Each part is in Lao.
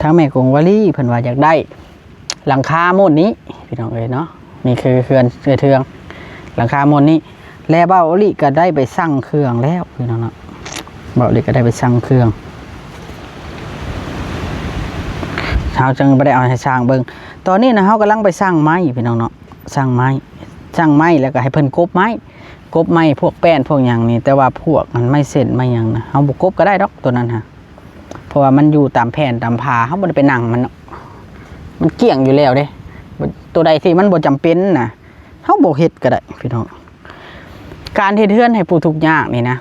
ທາງແມ່ກົງວາລີເພິ່ນວ່າຢາກໄດ້ຫຼັງຄາໂມນນີ້ ພີ່ນ້ອງເອີຍເນາະ. ນີ້ຄືເຮືອນເອື້ອຍເທືອງ ຫຼັງຄາໂມນນີ້ ແລະ ບ່າວໂອລິກໍໄດ້ໄປສັ່ງເຄື່ອງແລ້ວ ພີ່ນ້ອງເນາະ. ບ່າວໂອລິກໍໄດ້ໄປສັ່ງເຄື່ອງ ເຮົາຈຶ່ງບໍ່ໄດ້ເອົາໃຫ້ຊ່າງເບິ່ງ. ຕອນນີ້ນະ ເຮົາກຳລັງໄປສັ່ງໄມ້ ພີ່ນ້ອງເນາະ ສັ່ງໄມ້ ສັ່ງໄມ້ ແລ້ວກໍໃຫ້ເພິ່ນກົບໄມ້ ກົບໄມ້ພວກແປ້ນພວກຫຍັງນີ້. ແຕ່ວ່າພວກອັນໄມ້ເສັ້ນໄມ້ຫຍັງນະ ເຮົາບໍ່ກົບກໍໄດ້ດອກ ໂຕນັ້ນຫະ ເພາະວ່າມັນຢູ່ຕາມແຜ່ນຕາມຜາ ເຮົາບໍ່ໄດ້ໄປນັ່ງມັນເນາະ ມັນກ້ຽງຢູ່ແລ້ວເດ້. ໂຕໃດທີ່ມັນບໍ່ຈຳເປັນນະ ເຮົາບໍ່ເຮັດກໍໄດ້ ພີ່ນ້ອງ. ການເຮັດເຮືອນໃຫ້ຜູ້ທຸກຍາກນີ້ນະ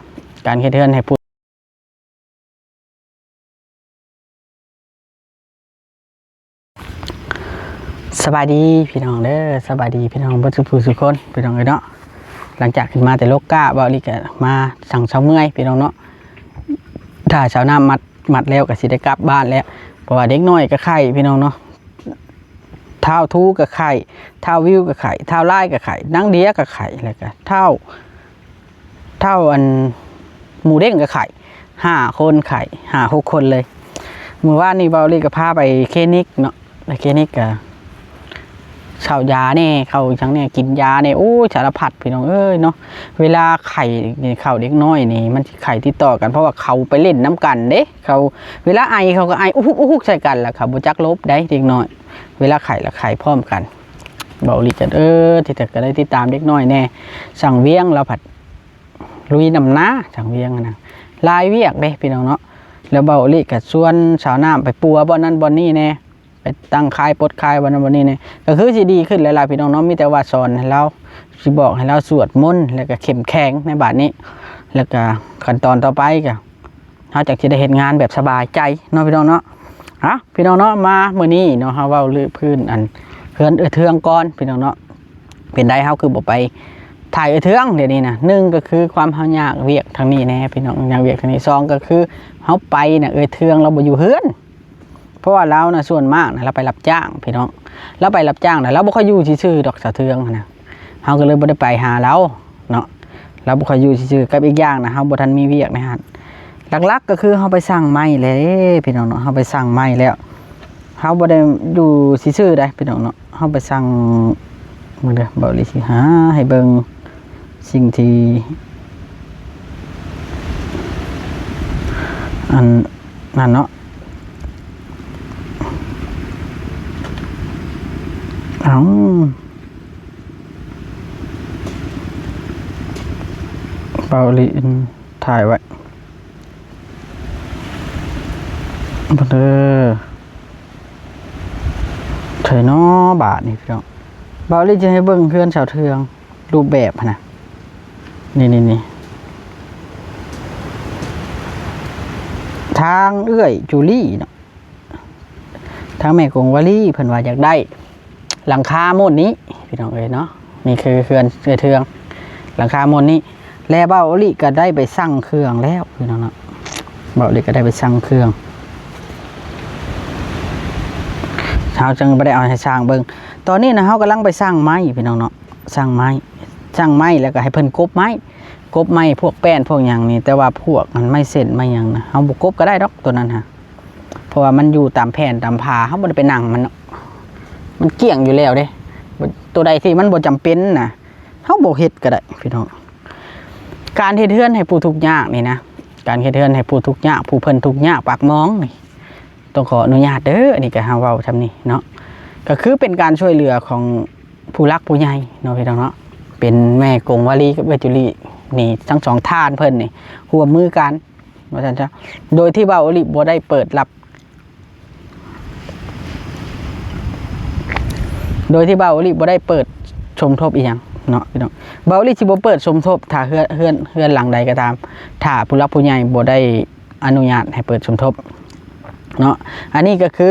ການເຮັດເຮືອນໃຫ້ຜູ້ ສະບາຍດີພີ່ນ້ອງເດີ ສະບາຍດີພີ່ນ້ອງເບິດສູ່ຜູ້ສູ່ຄົນ ພີ່ນ້ອງເອີຍເນາະ. ຫຼັງຈາກຂຶ້ນມາແຕ່ໂລກກະ ບ່າວອີ່ຫຼີກະມາສັ່ງເຊົາເມື່ອຍ ພີ່ນ້ອງເນາະ. ຖ້າເຊົານ້ຳມັດ ມັດແລ້ວກະຊິໄດ້ກັບບ້ານແລ້ວ ເພາະວ່າເດັກນ້ອຍກະໄຂ້ ພີ່ນ້ອງເນາະ. ທ້າວທູກະໄຂ້ ທ້າວວິວກະໄຂ້ ທ້າວລາຍກະໄຂ້ ນາງເດຍກະໄຂ້ ແລ້ວກະທ້າວ ທ້າວອັນໝູເດ້ງກໍໄຂ້ ຫ້າຄົນໄຂ້ ຫ້າຫົກຄົນເລີຍ. ມື້ວານນີ້ບ່າວລີກໍພາໄປຄລີນິກເນາະ ໄປຄລີນິກກໍເຊົາຢາແດ່ ເຂົ້າຫຍັງແດ່ ກິນຢາແດ່ ໂອ້ຍ ສາລະພັດ ພີ່ນ້ອງເອີຍເນາະ. ເວລາໄຂ້ນີ້ ເຂົ້າເດັກນ້ອຍນີ້ ມັນຊິໄຂ້ຕິດຕໍ່ກັນ ເພາະວ່າເຂົາໄປຫຼິ້ນນຳກັນເດ້ ເຂົາ ເວລາໄອເຂົາກໍໄອອຸກໆໆໃສ່ກັນ ແລ້ວເຂົາບໍ່ຈັກຫຼົບໃດເດັກນ້ອຍ ເວລາໄຂ້ລະໄຂ້ພ້ອມກັນ. ເວົ້າອີ່ຫຼີກະ ເອີ ທີ່ແທ້ກໍໄດ້ຕິດຕາມເດັກນ້ອຍແດ່ ຊ່າງວຽງລາວພັດລຸຍນຳນາ ຊ່າງວຽງຫັ້ນນະ ຫຼາຍວຽກເດ້ພີ່ນ້ອງເນາະ. ແລ້ວເວົ້າອີ່ຫຼີກະຊວນສາວນ້ຳໄປປົວບ່ອນນັ້ນບ່ອນນີ້ແດ່ ໄປຕັ້ງຂາຍປົດຂາຍບ່ອນນັ້ນບ່ອນນີ້ແດ່ ກໍຄືຊິດີຂຶ້ນແລ້ວລະພີ່ນ້ອງເນາະ. ມີແຕ່ວ່າສອນໃຫ້ລາວ ຊິບອກໃຫ້ລາວສວດມົນ ແລ້ວກໍເຂັ້ມແຂງໃນບາດນີ້ ແລ້ວກໍຂັ້ນຕອນຕໍ່ໄປກໍ ເຮົາຈັກຊິໄດ້ເຮັດງານແບບສະບາຍໃຈເນາະ ພີ່ນ້ອງເນາະ. ເອົ້າ ພີ່ນ້ອງເນາະ ມາມື້ນີ້ເນາະ ເຮົາເວົ້າເລື່ອງພື້ນອັນເຮືອນເອື້ອຍເທືອງກ່ອນ ພີ່ນ້ອງເນາະ. ເປັນໃດເຮົາຄືບໍ່ໄປຖ່າຍເອື້ອຍເທືອງດຽວນີ້ນະ? ໜຶ່ງກໍຄືຄວາມເຮົາຍາກວຽກທາງນີ້ແດ່ ພີ່ນ້ອງ ຍາກວຽກທາງນີ້. ສອງກໍຄືເຮົາໄປນະ ເອື້ອຍເທືອງລາວບໍ່ຢູ່ເຮືອນ ເພາະວ່າລາວນະ ສ່ວນມາກນະ ລາວໄປຮັບຈ້າງ ພີ່ນ້ອງ ລາວໄປຮັບຈ້າງນະ ລາວບໍ່ຄ່ອຍຢູ່ຊື່ໆດອກ ສາວເທືອງຫັ້ນນະ. ເຮົາກໍເລີຍບໍ່ໄດ້ໄປຫາລາວເນາະ ລາວບໍ່ຄ່ອຍຢູ່ຊື່ໆ. ກັບອີກຢ່າງນະ ເຮົາບໍ່ທັນມີວຽກໃນຫັ້ນ. ຫຼັກໆກໍຄືເຮົາໄປສັ່ງໄມ້ແລ້ວເດ້ ພີ່ນ້ອງເນາະ ເຮົາໄປສັ່ງໄມ້ແລ້ວ ເຮົາບໍ່ໄດ້ຢູ່ຊື່ໆໃດ໋ ພີ່ນ້ອງເນາະ. ເຮົາໄປສັ່ງ ເບິ່ງເດີ ເບົາຫຼີຊິຫາໃຫ້ເບິ່ງສິ່ງທີ່ ອັນ ນັ້ນເນາະ. ເອົ້າ ເບົາຫຼີຖ່າຍໄວ້ ເບິ່ງເດີ ໃສເນາະບາດນີ້ ພີ່ນ້ອງ. ເບົາຫຼີຈະໃຫ້ເບິ່ງເຮືອນສາວເທືອງ ຮູບແບບຫັ້ນນະ ນີ້ໆ ທາງເອື້ອຍຈູລີເນາະ ທາງແມ່ກົງວາລີເພິ່ນວ່າຢາກໄດ້ຫຼັງຄາໂມນນີ້ ພີ່ນ້ອງເອີຍເນາະ. ນີ້ຄືເຮືອນເອື້ອຍເທືອງ ຫຼັງຄາໂມນນີ້ ແລະ ເບົາອີ່ຫຼີກໍໄດ້ໄປສັ່ງເຄື່ອງແລ້ວ ພີ່ນ້ອງເນາະ. ເບົາອີ່ຫຼີກໍໄດ້ໄປສັ່ງເຄື່ອງ ເຮົາຈຶ່ງບໍ່ໄດ້ເອົາໃຫ້ຊ່າງເບິ່ງ. ຕອນນີ້ນະ ເຮົາກຳລັງໄປສັ່ງໄມ້ ພີ່ນ້ອງເນາະ ສັ່ງໄມ້ ສັ່ງໄມ້ ແລ້ວກໍໃຫ້ເພິ່ນກົບໄມ້ ກົບໄມ້ພວກແປ້ນພວກຫຍັງນີ້. ແຕ່ວ່າພວກອັນໄມ້ເສັ້ນໄມ້ຫຍັງນະ ເຮົາບໍ່ກົບກໍໄດ້ດອກ ໂຕນັ້ນຫະ ເພາະວ່າມັນຢູ່ຕາມແຜ່ນຕາມຜາ ເຮົາບໍ່ໄດ້ໄປນັ່ງມັນເນາະ ມັນກ້ຽງຢູ່ແລ້ວເດ້. ໂຕໃດທີ່ມັນບໍ່ຈຳເປັນນະ ເຮົາບໍ່ເຮັດກໍໄດ້ ພີ່ນ້ອງ. ການເຮັດເຮືອນໃຫ້ຜູ້ທຸກຍາກນີ້ນະ ການເຮັດເຮືອນໃຫ້ຜູ້ທຸກຍາກ ຜູ້ເພິ່ນທຸກຍາກປາກໝອງນີ້ ຕ້ອງຂໍອະນຸຍາດເດີ. ອັນນີ້ກໍເຮົາເວົ້າຊ່ຳນີ້ເນາະ ກໍຄືເປັນການຊ່ວຍເຫຼືອຂອງຜູ້ຫຼັກຜູ້ໃຫຍ່ເນາະ ພີ່ນ້ອງເນາະ. ເປັນແມ່ກົງວາລີກັບເອື້ອຍຈູລີນີ້ ທັງສອງທ່ານເພິ່ນນີ້ຮ່ວມມືກັນ ວ່າຊັ້ນຊະ ໂດຍທີ່ເບົາອີ່ຫຼີບໍ່ໄດ້ເປີດຮັບ ໂດຍທີ່ເບົາອີ່ຫຼີບໍ່ໄດ້ເປີດສົມທົບອີ່ຫຍັງເນາະ ພີ່ນ້ອງ. ເບົາອີ່ຫຼີຊິບໍ່ເປີດສົມທົບ ຖ້າເຮືອນ ເຮືອນ ເຮືອນຫຼັງໃດກໍຕາມ ຖ້າຜູ້ຫຼັກຜູ້ໃຫຍ່ບໍ່ໄດ້ອະນຸຍາດໃຫ້ເປີດສົມທົບເນາະ. ອັນນີ້ກໍຄື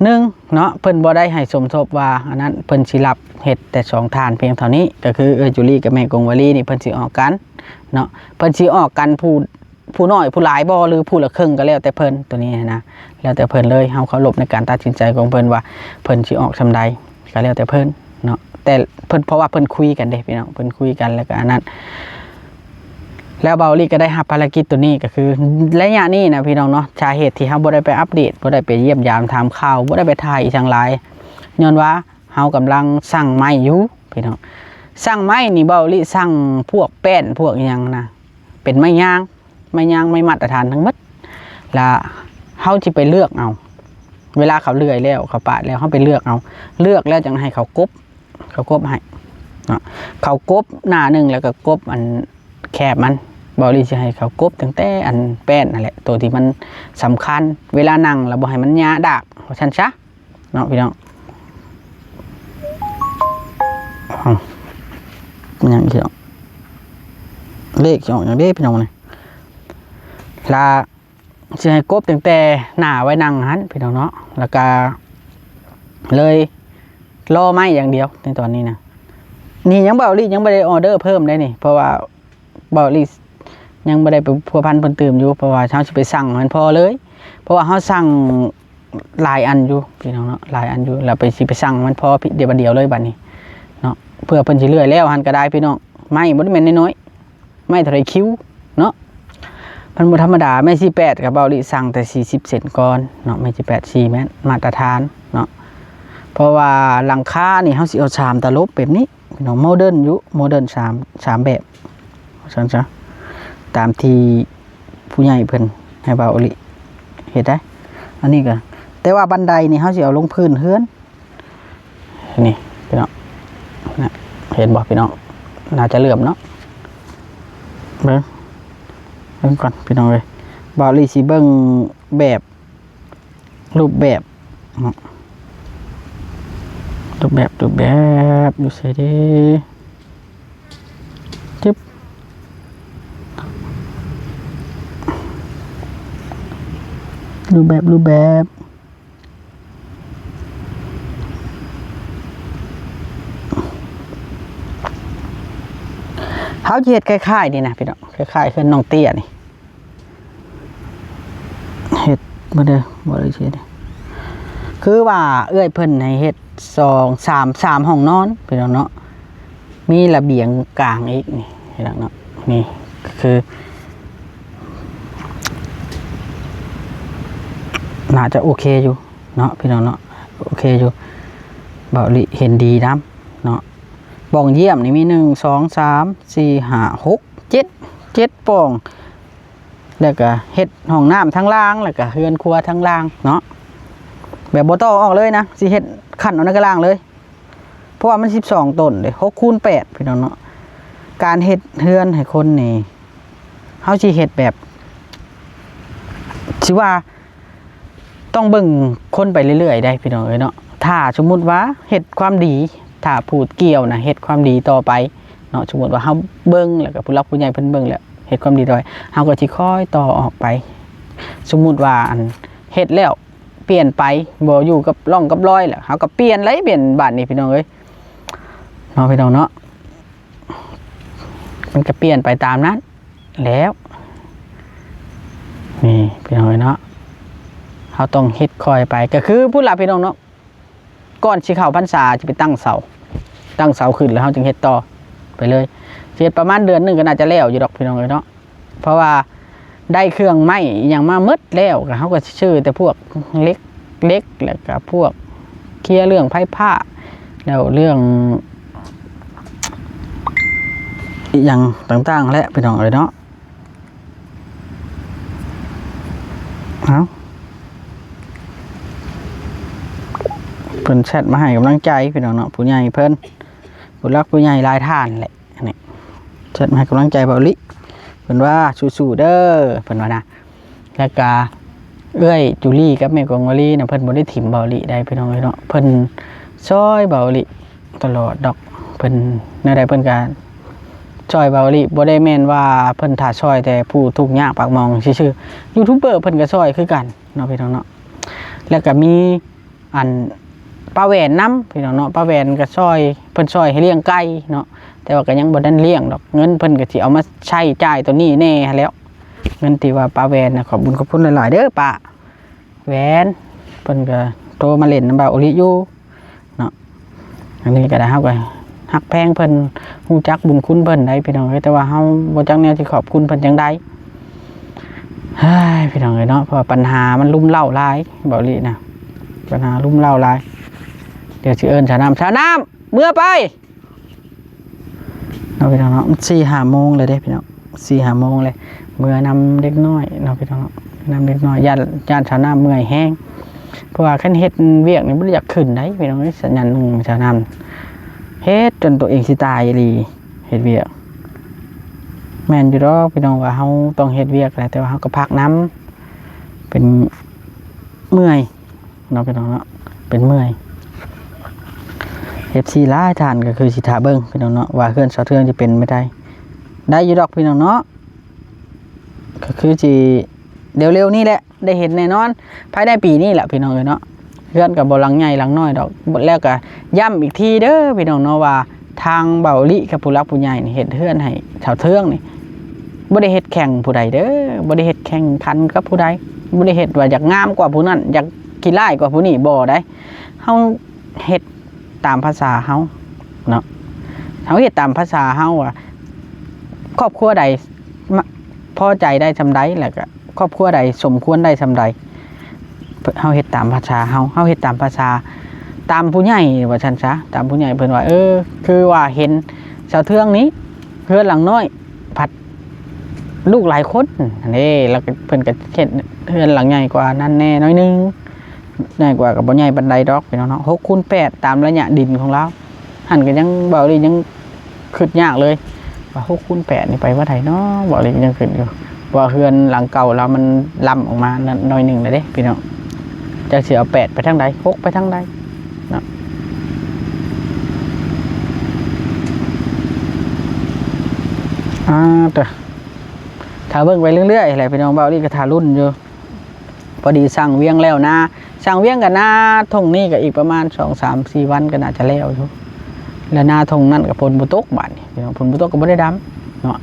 ໜຶ່ງເນາະ ເພິ່ນບໍ່ໄດ້ໃຫ້ສົມທົບວ່າອັນນັ້ນ ເພິ່ນຊິຮັບເຮັດແຕ່ສອງທ່ານພຽງເທົ່ານີ້ ກໍຄືເອື້ອຍຈູລີກັບແມ່ກົງວາລີນີ້ ເພິ່ນຊິອອກກັນເນາະ ເພິ່ນຊິອອກກັນຜູ້ ຜູ້ນ້ອຍຜູ້ຫຼາຍບໍ່ ຫຼືຜູ້ລະເຄິ່ງກໍແລ້ວແຕ່ເພິ່ນ ໂຕນີ້ນະ ແລ້ວແຕ່ເພິ່ນເລີຍ. ເຮົາເຄົາລົບໃນການຕັດສິນໃຈຂອງເພິ່ນວ່າເພິ່ນຊິອອກຊ່ຳໃດ ກໍແລ້ວແຕ່ເພິ່ນເນາະ ແຕ່ເພິ່ນ ເພາະວ່າເພິ່ນຄຸຍກັນເດ້ ພີ່ນ້ອງ ເພິ່ນຄຸຍກັນ ແລ້ວກໍອັນນັ້ນ ແລ້ວເບົາອີ່ຫຼີກໍໄດ້ຮັບພາລະກິດໂຕນີ້ ກໍຄືໄລຍະນີ້ນະພີ່ນ້ອງເນາະ, ສາເຫດທີ່ເຮົາບໍ່ໄດ້ໄປອັບເດດ ບໍ່ໄດ້ໄປຢ້ຽມຢາມຖາມຂ່າວ ບໍ່ໄດ້ໄປຖ່າຍອີ່ຫຍັງຫຼາຍ ຍ້ອນວ່າເຮົາກຳລັງສັ່ງໄມ້ຢູ່ພີ່ນ້ອງ. ສັ່ງໄມ້ນີ້ ເບົາອີ່ຫຼີສັ່ງພວກແປ້ນ ພວກອີ່ຫຍັງນະ ເປັນໄມ້ຍາງ ໄມ້ຍາງ ໄມ້ມາດຕະຖານທັງໝົດ ລະເຮົາຊິໄປເລືອກເອົາ ເວລາເຂົາເລື່ອຍແລ້ວ ເຂົາປາດແລ້ວ ເຮົາໄປເລືອກເອົາ ເລືອກແລ້ວຈັ່ງໃຫ້ເຂົາກົບ ເຂົາກົບໃຫ້ເນາະ ເຂົາກົບໜ້າໜຶ່ງ ແລ້ວກໍກົບອັນແຄບມັນ. ເບົາອີ່ຫຼີຊິໃຫ້ເຂົາກົບຕັ້ງແຕ່ອັນແປ້ນຫັ້ນແຫຼະ ໂຕທີ່ມັນສຳຄັນ ເວລານັ່ງລະບໍ່ໃຫ້ມັນຍາດາກ ວ່າຊັ້ນຊະເນາະພີ່ນ້ອງ. ເອົ້າ ມັນຫຍັງອີກເນາະ ເລກຊິອອກຫຍັງເດ້ພີ່ນ້ອງນີ້ ລະ ຊິໃຫ້ກົບຕັ້ງແຕ່ໜ້າໄວ້ນັ່ງຫັ້ນພີ່ນ້ອງເນາະ ແລ້ວກະເລີຍລໍໄມ້ຢ່າງດຽວໃນຕອນນີ້ນະ. ນີ້ຍັງ ເບົາອີ່ຫຼີຍັງບໍ່ໄດ້ອໍເດີເພີ່ມໄດ໋ນີ້ ເພາະວ່າເບົາອີ່ຫຼີຍັງບໍ່ໄດ້ໄປພົວພັນເພິ່ນຕື່ມຢູ່ ເພາະວ່າເຮົາຊິໄປສັ່ງໃຫ້ມັນພໍເລີຍ ເພາະວ່າເຮົາສັ່ງຫຼາຍອັນຢູ່ພີ່ນ້ອງເນາະ ຫຼາຍອັນຢູ່ ແລ້ວໄປ ຊິໄປສັ່ງໃຫ້ມັນພໍດຽວບາດດຽວເລີຍບາດນີ້ເນາະ ເພື່ອເພິ່ນຊິເລື່ອຍແລ້ວຫັ້ນກໍໄດ້ພີ່ນ້ອງ. ໄມ້ບໍ່ໄດ້ແມ່ນນ້ອຍໆ ໄມ້ເທົ່າໃດຄິວເນາະ ມັນບໍ່ທຳມະດາ. ໄມ້ສີ່ແປດກໍເບົາອີ່ຫຼີສັ່ງແຕ່ສີ່ສິບເຊັນກ່ອນເນາະ ໄມ້ສີ່ແປດສີ່ແມັດ ມາດຕະຖານເນາະ ເພາະວ່າຫຼັງຄານີ້ເຮົາຊິເອົາສາມຕະຫຼົບແບບນີ້ພີ່ນ້ອງ ໂມເດີນຢູ່ ໂມເດີນສາມ ສາມແບບ ວ່າຊັ້ນຊະ ຕາມທີ່ຜູ້ໃຫຍ່ເພິ່ນໃຫ້ເບົາອີ່ຫຼີເຮັດໄດ້. ອັນນີ້ກໍ ແຕ່ວ່າບັນໄດນີ້ເຮົາຊິເອົາລົງພື້ນເຮືອນ ນີ້ພີ່ນ້ອງ ນະ ເຫັນບໍ່ພີ່ນ້ອງ ໜ້າຈະເຫຼື້ອມເນາະ ເບິ່ງ ເບິ່ງກ່ອນພີ່ນ້ອງເອີຍ. ເບົາອີ່ຫຼີຊິເບິ່ງແບບ ຮູບແບບເນາະ ຮູບແບບ ຮູບແບບຢູ່ໃສເດ້ ຈຶບ ຮູບແບບ ຮູບແບບ ເຮົາຈະເຮັດຄ້າຍໆນີ້ນະພີ່ນ້ອງ ຄ້າຍໆເຮືອນນ້ອງເຕ້ຍນີ້ ເຮັດບໍ່ໄດ້ ບໍ່ໄດ້ເຮັດ ຄືວ່າເອື້ອຍເພິ່ນໃຫ້ເຮັດສອງ ສາມ ສາມຫ້ອງນອນພີ່ນ້ອງເນາະ ມີລະບຽງກາງອີກນີ້ພີ່ນ້ອງເນາະ. ນີ້ກໍຄືໜ້າຈະໂອເຄຢູ່ເນາະພີ່ນ້ອງເນາະ ໂອເຄຢູ່ ເບົາອີ່ຫຼີເຫັນດີນຳເນາະ. ປ່ອງຢ້ຽມນີ້ມີ ໜຶ່ງ ສອງ ສາມ ສີ່ ຫ້າ ຫົກ ເຈັດ ເຈັດປ່ອງ ແລ້ວກະເຮັດຫ້ອງນ້ຳທາງລ່າງ ແລ້ວກະເຮືອນຄົວທາງລ່າງເນາະ ແບບບໍ່ຕໍ່ອອກເລີຍນະ ຊິເຮັດຂັ້ນເອົາໃນກະລ່າງເລີຍ ເພາະວ່າມັນສິບສອງຕົນເດ້ ຫົກຄູນແປດ ພີ່ນ້ອງເນາະ. ການເຮັດເຮືອນໃຫ້ຄົນນີ້ ເຮົາຊິເຮັດແບບ ຊິວ່າ ຕ້ອງເບິ່ງຄົນໄປເລື້ອຍໆໄດ໋ພີ່ນ້ອງເອີຍເນາະ. ຖ້າສົມມຸດວ່າເຮັດຄວາມດີ ຖ້າຜູ້ກ່ຽວນະເຮັດຄວາມດີຕໍ່ໄປເນາະ ສົມມຸດວ່າເຮົາເບິ່ງ ແລ້ວກໍຜູ້ຫຼັກຜູ້ໃຫຍ່ເພິ່ນເບິ່ງແລ້ວເຮັດຄວາມດີຕໍ່ໄປ ເຮົາກໍຊິຄ່ອຍຕໍ່ອອກໄປ. ສົມມຸດວ່າ ອັນ ເຮັດແລ້ວປ່ຽນໄປ ບໍ່ຢູ່ກັບຮ່ອງກັບລອຍແລ້ວ ເຮົາກໍປ່ຽນເລີຍ ປ່ຽນບາດນີ້ພີ່ນ້ອງເອີຍເນາະ ພີ່ນ້ອງເນາະ. ມັນກໍປ່ຽນໄປຕາມນັ້ນແລ້ວ ນີ້ພີ່ນ້ອງເອີຍເນາະ ເຮົາຕ້ອງເຮັດຄ່ອຍໄປ ກໍຄືພຸ້ນລະພີ່ນ້ອງເນາະ. ກ່ອນຊິເຂົ້າພັນສາ ຊິໄປຕັ້ງເສົາ ຕັ້ງເສົາຂຶ້ນແລ້ວເຮົາຈຶ່ງເຮັດຕໍ່ໄປເລີຍ. ຊິເຮັດປະມານເດືອນໜຶ່ງກໍໜ້າຈະແລ້ວຢູ່ດອກພີ່ນ້ອງເອີຍເນາະ ເພາະວ່າໄດ້ເຄື່ອງໄມ້ອີ່ຫຍັງມາໝົດແລ້ວ ກໍເຮົາກໍຊິຊື້ແຕ່ພວກເຫຼັກ ເຫຼັກ ແລ້ວກໍພວກເຄຍເລື່ອງໄຟຟ້າ ແລ້ວເລື່ອງອີ່ຫຍັງຕ່າງໆແຫຼະພີ່ນ້ອງເອີຍເນາະ. ເອົ້າ ເພິ່ນແຊັດມາໃຫ້ກຳລັງໃຈພີ່ນ້ອງເນາະ ຜູ້ໃຫຍ່ເພິ່ນ ຜູ້ຫຼັກຜູ້ໃຫຍ່ຫຼາຍທ່ານແຫຼະ ອັນນີ້ ແຊັດມາໃຫ້ກຳລັງໃຈເບົາອີ່ຫຼີ ເພິ່ນວ່າສູ້ໆເດີ ເພິ່ນວ່ານະ. ແລ້ວກະເອື້ອຍຈູລີກັບແມ່ກວງວາລີນະ ເພິ່ນບໍ່ໄດ້ຖິ້ມເບົາອີ່ຫຼີໄດ໋ພີ່ນ້ອງເອີຍເນາະ ເພິ່ນຊ່ອຍເບົາອີ່ຫຼີຕະຫຼອດດອກ. ເພິ່ນແນວໃດເພິ່ນກະຊ່ອຍເບົາອີ່ຫຼີ ບໍ່ໄດ້ແມ່ນວ່າເພິ່ນຖ້າຊ່ອຍແຕ່ຜູ້ທຸກຍາກປາກໝອງຊື່ໆ ຢູທູບເບີເພິ່ນກະຊ່ອຍຄືກັນເນາະ ພີ່ນ້ອງເນາະ. ແລ້ວກະມີ ອັນ ປ້າແຫວນນຳ ພີ່ນ້ອງເນາະ ປ້າແຫວນກໍຊ່ອຍ ເພິ່ນຊ່ອຍໃຫ້ລ້ຽງໄກ່ເນາະ ແຕ່ວ່າກໍຍັງບໍ່ທັນລ້ຽງດອກ ເງິນເພິ່ນກໍຊິເອົາມາໃຊ້ຈ່າຍຕົວນີ້ແດ່ຫັ້ນແຫຼ້ວ ເງິນທີ່ວ່າປ້າແຫວນນະ. ຂອບບຸນຂອບຄຸນຫຼາຍໆເດີປ້າແຫວນ ເພິ່ນກໍໂທມາຫຼິ້ນນຳບ່າວໂອລິຢູ່ເນາະ. ອັນນີ້ກໍໄດ້ ເຮົາກໍ ຮັກແພງເພິ່ນ ຮູ້ຈັກບຸນຄຸນເພິ່ນໄດ໋ພີ່ນ້ອງເອີຍ, ແຕ່ວ່າເຮົາບໍ່ຈັກແນວຊິຂອບຄຸນເພິ່ນຈັ່ງໃດ. ເຮີ້ຍ ພີ່ນ້ອງເອີຍເນາະ, ເພາະວ່າບັນຫາມັນລຸມເລົ້າຫຼາຍ ເບົາຫຼີນະ, ບັນຫາລຸມເລົ້າຫຼາຍ. ດຽວຊິເອີ້ນສາວນ້ຳ, ສາວນ້ຳ ເມືອໄປ. ເນາະພີ່ນ້ອງເນາະ, ມັນສີ່ຫ້າໂມງແລ້ວເດ້ພີ່ນ້ອງ, ສີ່ຫ້າໂມງແລ້ວ. ເມືອນຳເດັກນ້ອຍເນາະພີ່ນ້ອງເນາະ, ນຳເດັກນ້ອຍ ຢ້ານ ຢ້ານສາວນ້ຳເມື່ອຍແຮງ. ເພາະວ່າຄັນເຮັດວຽກນີ້ບໍ່ໄດ້ຢາກຂຶ້ນໃດ໋ພີ່ນ້ອງເອີຍ, ສາວນ້ຳ ສາວນ້ຳເຮັດຈົນຕົວເອງຊິຕາຍອີ່ຫຼີ ເຮັດວຽກ. ແມ່ນຢູ່ດອກພີ່ນ້ອງວ່າເຮົາຕ້ອງເຮັດວຽກແຫຼະ, ແຕ່ວ່າເຮົາກໍພັກນຳ ເປັນເມື່ອຍ ເນາະພີ່ນ້ອງເນາະ, ເປັນເມື່ອຍ. ເອັຟຊີຫຼາຍທ່ານກໍຄືຊິຖ້າເບິ່ງພີ່ນ້ອງເນາະ ວ່າເຮືອນສາວເທືອງຊິເປັນໄປໄດ້ ໄດ້ຢູ່ດອກພີ່ນ້ອງເນາະ, ກໍຄືຊິເລັວໆນີ້ແຫຼະ ໄດ້ເຫັນແນ່ນອນ ພາຍໃນປີນີ້ແຫຼະພີ່ນ້ອງເອີຍເນາະ. ເຮືອນກໍບໍ່ຫຼັງໃຫຍ່ຫຼັງນ້ອຍດອກ, ແລ້ວກໍຢ້ຳອີກທີເດີພີ່ນ້ອງເນາະວ່າ ທາງເບົາຫຼີກັບຜູ້ຫຼັກຜູ້ໃຫຍ່ນີ້ເຮັດເຮືອນໃຫ້ສາວເທືອງນີ້ ບໍ່ໄດ້ເຮັດແຂ່ງຜູ້ໃດເດີ, ບໍ່ໄດ້ເຮັດແຂ່ງຂັນກັບຜູ້ໃດ, ບໍ່ໄດ້ເຮັດວ່າຢາກງາມກວ່າຜູ້ນັ້ນ ຢາກຂີ້ຮ້າຍກວ່າຜູ້ນີ້ ບໍ່ໄດ໋. ເຮົາເຮັດຕາມພາສາເຮົາເນາະ, ເຮົາເຮັດຕາມພາສາເຮົາວ່າ ຄອບຄົວໃດມະ ພໍໃຈໄດ້ສ່ຳໃດ ແລ້ວກະຄອບຄົວໃດສົມຄວນໄດ້ສ່ຳໃດ ເຮົາເຮັດຕາມພາສາເຮົາ, ເຮົາເຮັດຕາມພາສາ ຕາມຜູ້ໃຫຍ່ວ່າຊັ້ນຊະ, ຕາມຜູ້ໃຫຍ່ເພິ່ນວ່າ ເອີ ຄືວ່າເຫັນສາວເທືອງນີ້ ເຮືອນຫຼັງນ້ອຍ ພັດລູກຫຼາຍຄົນຫັ້ນເດ້, ແລ້ວກໍເພິ່ນກໍເຮັດເຮືອນຫຼັງໃຫຍ່ກວ່ານັ້ນແດ່ໜ້ອຍໜຶ່ງ, ໃຫຍ່ກວ່າກໍບໍ່ໃຫຍ່ປານໃດດອກພີ່ນ້ອງເນາະ, ຫົກຄູນແປດ ຕາມໄລຍະດິນຂອງລາວ. ຫັ້ນກໍຍັງ ເບົາຫຼີຍັງຄິດຍາກເລີຍວ່າ ຫົກຄູນແປດນີ້ໄປວ່າໃດເນາະ, ເບົາຫຼີຍັງຄິດຢູ່ ເພາະວ່າເຮືອນຫຼັງເກົ່າລາວມັນລ້ຳອອກມາໜ້ອຍໜຶ່ງແລ້ວເດ້ພີ່ນ້ອງ, ຈັກຊິເອົາແປດໄປທາງໃດ ຫົກໄປທາງໃດເນາະ. ອ່າ ເດີ ຖ້າເບິ່ງໄປເລື້ອຍໆແຫຼະພີ່ນ້ອງ, ເບົາຫຼີກໍຖ້າລຸ້ນຢູ່. ພໍດີສ້າງວຽງແລ້ວນາ, ສ້າງວຽງກັບນາທົ່ງນີ້ກໍອີກປະມານສອງສາມສີ່ວັນກໍໜ້າຈະແລ້ວຢູ່, ແລ້ວນາທົ່ງນັ້ນກໍຝົນບໍ່ຕົກບາດນີ້ພີ່ນ້ອງ, ຝົນບໍ່ຕົກກໍບໍ່ໄດ້ດຳເນາະ,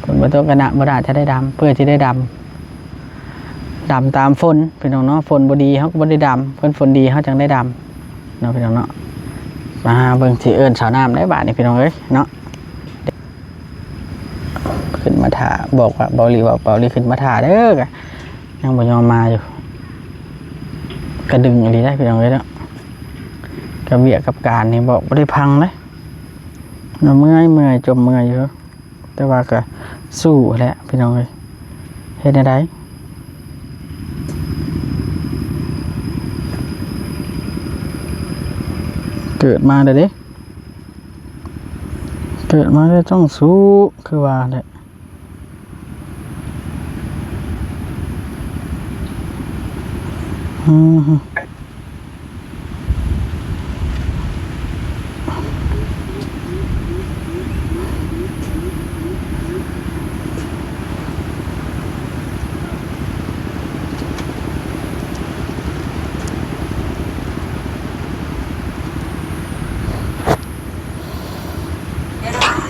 ຝົນບໍ່ຕົກກໍໜ້າ ບໍ່ໜ້າຈະໄດ້ດຳ, ເພື່ອຊິໄດ້ດຳ ດຳຕາມຝົນພີ່ນ້ອງເນາະ, ຝົນບໍ່ດີເຮົາກໍບໍ່ໄດ້ດຳ, ເພິ່ນຝົນດີເຮົາຈັ່ງໄດ້ດຳເນາະພີ່ນ້ອງເນາະ. ມາເບິ່ງ ຊິເອີ້ນສາວນ້ຳໄດ້ບາດນີ້ພີ່ນ້ອງເອີຍເນາະ. ຂຶ້ນມາຖ້າ ບອກວ່າ ເບົາຫຼີວ່າ ເບົາຫຼີຂຶ້ນມາຖ້າເດີ, ກໍຍັງບໍ່ຍອມມາຢູ່, ກະດຶງອີ່ຫຼີໄດ໋ພີ່ນ້ອງເອີຍເນາະ. ກັບວຽກກັບການນີ້ ເວົ້າບໍ່ໄດ້ພັງເດ້, ເມື່ອຍ ເມື່ອຍ ຈົມເມື່ອຍຢູ່, ແຕ່ວ່າກໍສູ້ແຫຼະພີ່ນ້ອງເອີຍ, ເຮັດແນວໃດ? ເກີດມາແລ້ວເດ້ ເກີດມາແລ້ວຕ້ອງສູ້ ຄືວ່າແຫຼະ. ອືມ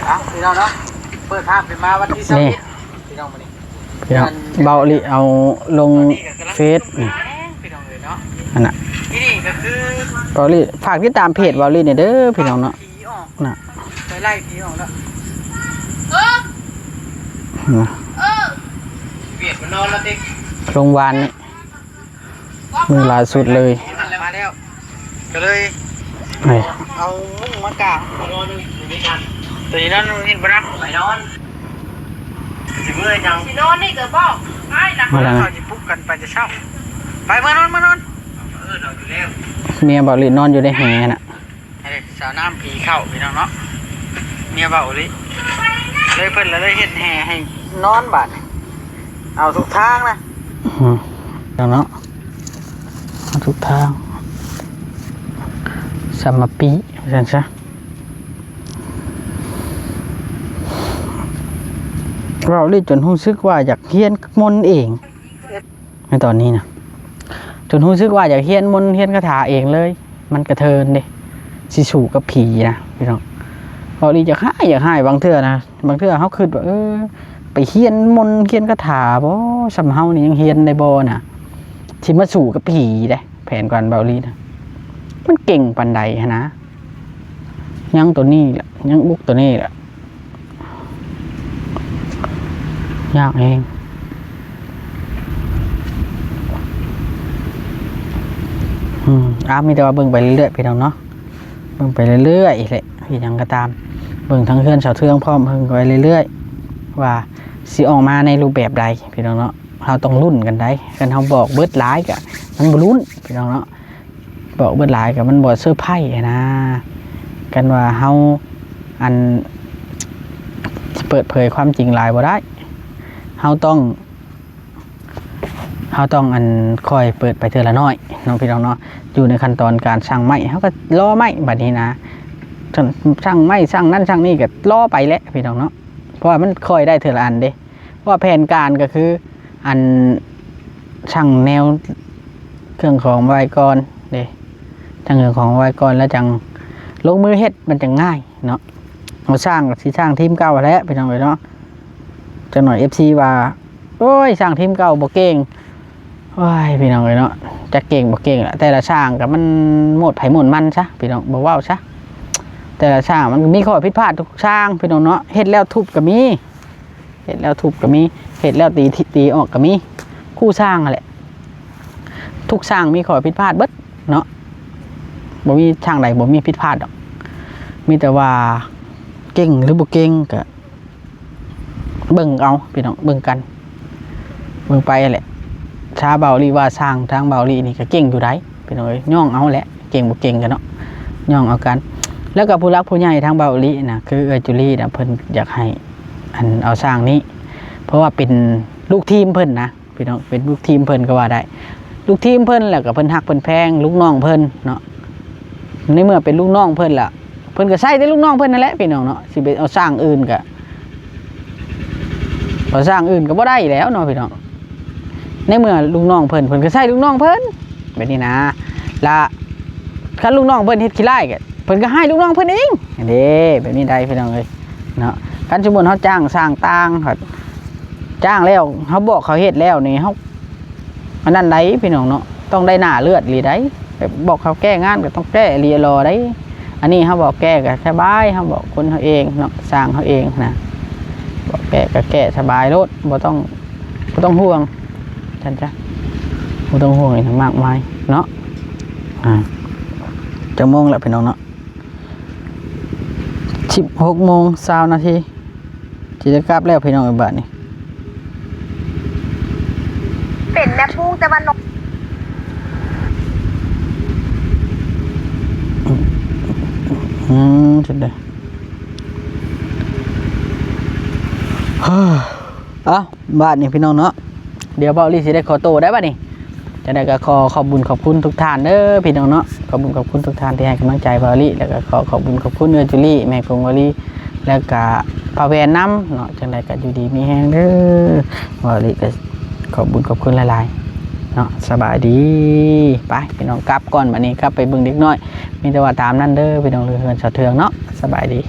ອ່ະ ພີ່ນ້ອງເນາະ, ເປີດພາບຂຶ້ນມາວັນທີຊາວເອັດ ນີ້ ພີ່ນ້ອງ ມື້ນີ້ ພີ່ນ້ອງ ເບົາຫຼີເອົາລົງເຟສນີ້ ພີ່ນ້ອງເອີຍເນາະ. ອັນນ່ະ ທີ່ນີ້ກໍຄື ເບົາຫຼີ ຝາກຕິດຕາມເພຈເບົາຫຼີແດ່ເດີ ພີ່ນ້ອງເນາະ. ນະ ໄປໄລ່ຜີອອກແລ້ວ ນະ ວຽກມັນນອນແລ້ວຕິ ລົງວານນີ້ ມື້ລ່າສຸດເລີຍ ມາແລ້ວ ກໍເລີຍ ນີ້ ເອົາມຸ້ງມາກາງ ຕົວນີ້ນອນນີ້ບໍ່ນະ ໄປນອນ ຊິເມື່ອຍຈັງ ຊິນອນນີ້ກໍບອກອ້າຍນະ ເຂົາຊິປຸກກັນໄປແຕ່ເຊົ້າ ໄປ ເມືອນອນ ເມືອນອນ ເອີ ນອນຢູ່ແລ້ວ ເມຍເບົາຫຼີນອນຢູ່ໃນແຫນະ. ໃຫ້ສາວນ້ຳຜີເຂົ້າ ພີ່ນ້ອງເນາະ, ເມຍເວົ້າອີ່ຫຼີ ເລີຍເພິ່ນລະເລີຍເຮັດແຫ່ໃຫ້ນອນບາດນີ້ ເອົາທຸກທາງນະ ອືມ ເນາະ ເອົາທຸກທາງ ສຳມະປີ ວ່າຊັ້ນຊະ. ເວົ້າເລີຍຈົນຮູ້ສຶກວ່າຢາກຮຽນມົນເອງ. ໃນຕອນນີ້ນະ ຈົນຮູ້ສຶກວ່າຢາກຮຽນມົນຮຽນຄາຖາເອງເລີຍ, ມັນກະເທີນເດ້ ຊິສູ້ກັບຜີນະ ພີ່ນ້ອງ. ເວົ້າອີ່ຫຼີ ຢາກຮ້າຍ ຢາກຮ້າຍ ບາງເທື່ອນະ ບາງເທື່ອເຮົາຄິດວ່າ ເອີ ໄປຮຽນມົນຮຽນຄາຖາບໍ ສ່ຳເຮົານີ້ຍັງຮຽນໄດ້ບໍນະ ຊິມາສູ້ກັບຜີເດ້. ແຜນການເວົ້າອີ່ຫຼີນະ ມັນເກັ່ງປານໃດຫັ້ນນະ. ຍັງໂຕນີ້ແຫຼະ ຍັງບຸກໂຕນີ້ແຫຼະ ຍາກແຮງ. ອືມ ອາ ມີແຕ່ວ່າເບິ່ງໄປເລື້ອຍໆ ພີ່ນ້ອງເນາະ ເບິ່ງໄປເລື້ອຍໆແຫຼະ. ອີ່ຫຍັງກໍຕາມ ເບິ່ງທາງເຮືອນສາວເທືອງພ້ອມ ເບິ່ງໄປເລື້ອຍໆ ວ່າຊິອອກມາໃນຮູບແບບໃດ ພີ່ນ້ອງເນາະ. ເຮົາຕ້ອງລຸ້ນກັນໄດ໋ ຄັນເຮົາບອກເບິດຫຼາຍກໍມັນບໍ່ລຸ້ນ ພີ່ນ້ອງເນາະ. ບອກເບິດຫຼາຍກໍມັນບໍ່ເຊີໄພຫັ້ນນາ. ຄັນວ່າເຮົາ ອັນ ເປີດເຜີຍຄວາມຈິງຫຼາຍບໍ່ໄດ້ ເຮົາຕ້ອງ ເຮົາຕ້ອງ ອັນ ຄ່ອຍເປີດໄປເທື່ອລະໜ້ອຍເນາະ ພີ່ນ້ອງເນາະ. ຢູ່ໃນຂັ້ນຕອນການສ້າງໄມ້ ເຮົາກໍລໍໄມ້ບັດນີ້ນະ ສ້າງ ສ້າງໄມ້ ສ້າງນັ້ນສ້າງນີ້ກໍລໍໄປແຫຼະ ພີ່ນ້ອງເນາະ ເພາະວ່າມັນຄ່ອຍໄດ້ເທື່ອລະອັນເດ້. ເພາະວ່າແຜນການກໍຄື ອັນ ສ້າງແນວເຄື່ອງຂອງໄວ້ກ່ອນເດ້ ສ້າງເຄື່ອງຂອງໄວ້ກ່ອນ ແລ້ວຈັ່ງລົງມືເຮັດ ມັນຈັ່ງງ່າຍເນາະ. ເຮົາສ້າງກໍຊິສ້າງທີມເກົ່າແຫຼະ ພີ່ນ້ອງເອີຍເນາະ. ຈັກໜ້ອຍເອັຟຊີວ່າ ໂອ້ຍ ສ້າງທີມເກົ່າບໍ່ເກັ່ງ. ໂອ້ຍ ພີ່ນ້ອງເອີຍເນາະ ຈັກເກັ່ງບໍ່ເກັ່ງລະ ແຕ່ລະຊ່າງກໍມັນໂໝດໃຜໂໝດມັນຊະ ພີ່ນ້ອງ ບໍ່ເວົ້າຊະ. ແຕ່ລະຊ່າງມັນມີຂໍ້ຜິດພາດທຸກຊ່າງ ພີ່ນ້ອງເນາະ. ເຮັດແລ້ວທຸບກໍມີ ເຮັດແລ້ວທຸບກໍມີ ເຮັດແລ້ວຕີ ຕີອອກກໍມີ. ຄູ່ຊ່າງຫັ້ນແຫຼະ ທຸກຊ່າງມີຂໍ້ຜິດພາດເບິດເນາະ ບໍ່ມີຊ່າງໃດບໍ່ມີຜິດພາດດອກ. ມີແຕ່ວ່າເກັ່ງຫຼືບໍ່ເກັ່ງກໍ ເບິ່ງເອົາ ພີ່ນ້ອງ ເບິ່ງກັນ ເບິ່ງໄປຫັ້ນແຫຼະ. ຖ້າເບົາຫຼີວ່າຊ່າງ ທາງເບົາຫຼີນີ້ກໍເກັ່ງຢູ່ໃດ໋ ພີ່ນ້ອງເອີຍ ຍ່ອງເອົາແຫຼະ ເກັ່ງບໍ່ເກັ່ງກັນເນາະ ຍ່ອງເອົາກັນ. ແລ້ວກໍຜູ້ຫຼັກຜູ້ໃຫຍ່ທາງເບົາຫຼີນະ ຄືເອື້ອຍຈູລີນະ ເພິ່ນຢາກໃຫ້ ອັນ ເອົາຊ່າງນີ້ ເພາະວ່າເປັນລູກທີມເພິ່ນນະ ພີ່ນ້ອງ ເປັນລູກທີມເພິ່ນກໍວ່າໄດ້ ລູກທີມເພິ່ນ ແລ້ວກໍເພິ່ນຮັກເພິ່ນແພງລູກນ້ອງເພິ່ນເນາະ. ໃນເມື່ອເປັນລູກນ້ອງເພິ່ນລະ ເພິ່ນກໍໃຊ້ແຕ່ລູກນ້ອງເພິ່ນນັ້ນແຫຼະ ພີ່ນ້ອງເນາະ. ຊິໄປເອົາຊ່າງອື່ນກໍ ເອົາຊ່າງອື່ນກໍບໍ່ໄດ້ແລ້ວເນາະ ພີ່ນ້ອງ. ໃນເມື່ອລູກນ້ອງເພິ່ນ ເພິ່ນກໍໃຊ້ລູກນ້ອງເພິ່ນແບບນີ້ນະ. ລະຄັນລູກນ້ອງເພິ່ນເຮັດຂີ້ຮ້າຍກໍ ເພິ່ນກໍຮ້າຍລູກນ້ອງເພິ່ນເອງເດ້ ແບບນີ້ໄດ໋ ພີ່ນ້ອງເອີຍເນາະ. ຄັນສົມມຸດເຮົາຈ້າງຊ່າງຕ່າງ ຈ້າງແລ້ວ ເຮົາບອກເຂົາເຮັດແລ້ວນີ້ ເຮົາ ອັນນັ້ນໃດ໋ ພີ່ນ້ອງເນາະ ຕ້ອງໄດ້ໜ້າເລືອດອີ່ຫຼີໃດ໋. ແບບບອກເຂົາແກ້ງານກໍຕ້ອງແກ້ອີ່ຫຼີຫຼໍ່ໃດ໋. ອັນນີ້ເຮົາບອກແກ້ກໍສະບາຍ ເຮົາບອກຄົນເຮົາເອງເນາະ ຊ່າງເຮົາເອງນະ ບອກແກ້ກໍແກ້ສະບາຍໂລດ ບໍ່ຕ້ອງ ບໍ່ຕ້ອງຫ່ວງຊັ້ນຊະ ບໍ່ຕ້ອງຫ່ວງອີ່ຫຍັງມາກມາຍເນາະ. ອາ ຈັກໂມງແລ້ວ ພີ່ນ້ອງເນາະ? ສິບຫົກໂມງຊາວນາທີ ຊິໄດ້ກັບແລ້ວ ພີ່ນ້ອງເອີຍ ບາດນີ້. ເປັນແມ່ປຸງແຕ່ວ່ານ້ອງ ອືມ ຈັ່ງໃດ ເອົ້າ ບາດນີ້ ພີ່ນ້ອງເນາະ ດຽວເບົາລີຊິໄດ້ຂໍໂຕໄດ້ບາດນີ້. ຈັ່ງໃດກໍຂໍຂອບບຸນຂອບຄຸນທຸກທ່ານເດີພີ່ນ້ອງເນາະ ຂອບບຸນຂອບຄຸນທຸກທ່ານທີ່ໃຫ້ກຳລັງໃຈເບົາລີ ແລ້ວກໍຂໍຂອບບຸນຂອບຄຸນເອື້ອຍຈູລີ ແມ່ຂອງເບົາລີ ແລ້ວກໍປ້າແວ່ນນຳເນາະ. ຈັ່ງໃດກໍຢູ່ດີມີແຮງເດີ ເບົາລີກໍຂອບບຸນຂອບຄຸນຫຼາຍໆເນາະ. ສະບາຍດີ ໄປພີ່ນ້ອງກັບກ່ອນ ບາດນີ້ກັບໄປເບິ່ງເດັກນ້ອຍ. ມີແຕ່ວ່າຕາມນັ້ນເດີພີ່ນ້ອງ ເລື່ອງເຮືອນສາວເທືອງເນາະ. ສະບາຍດີ.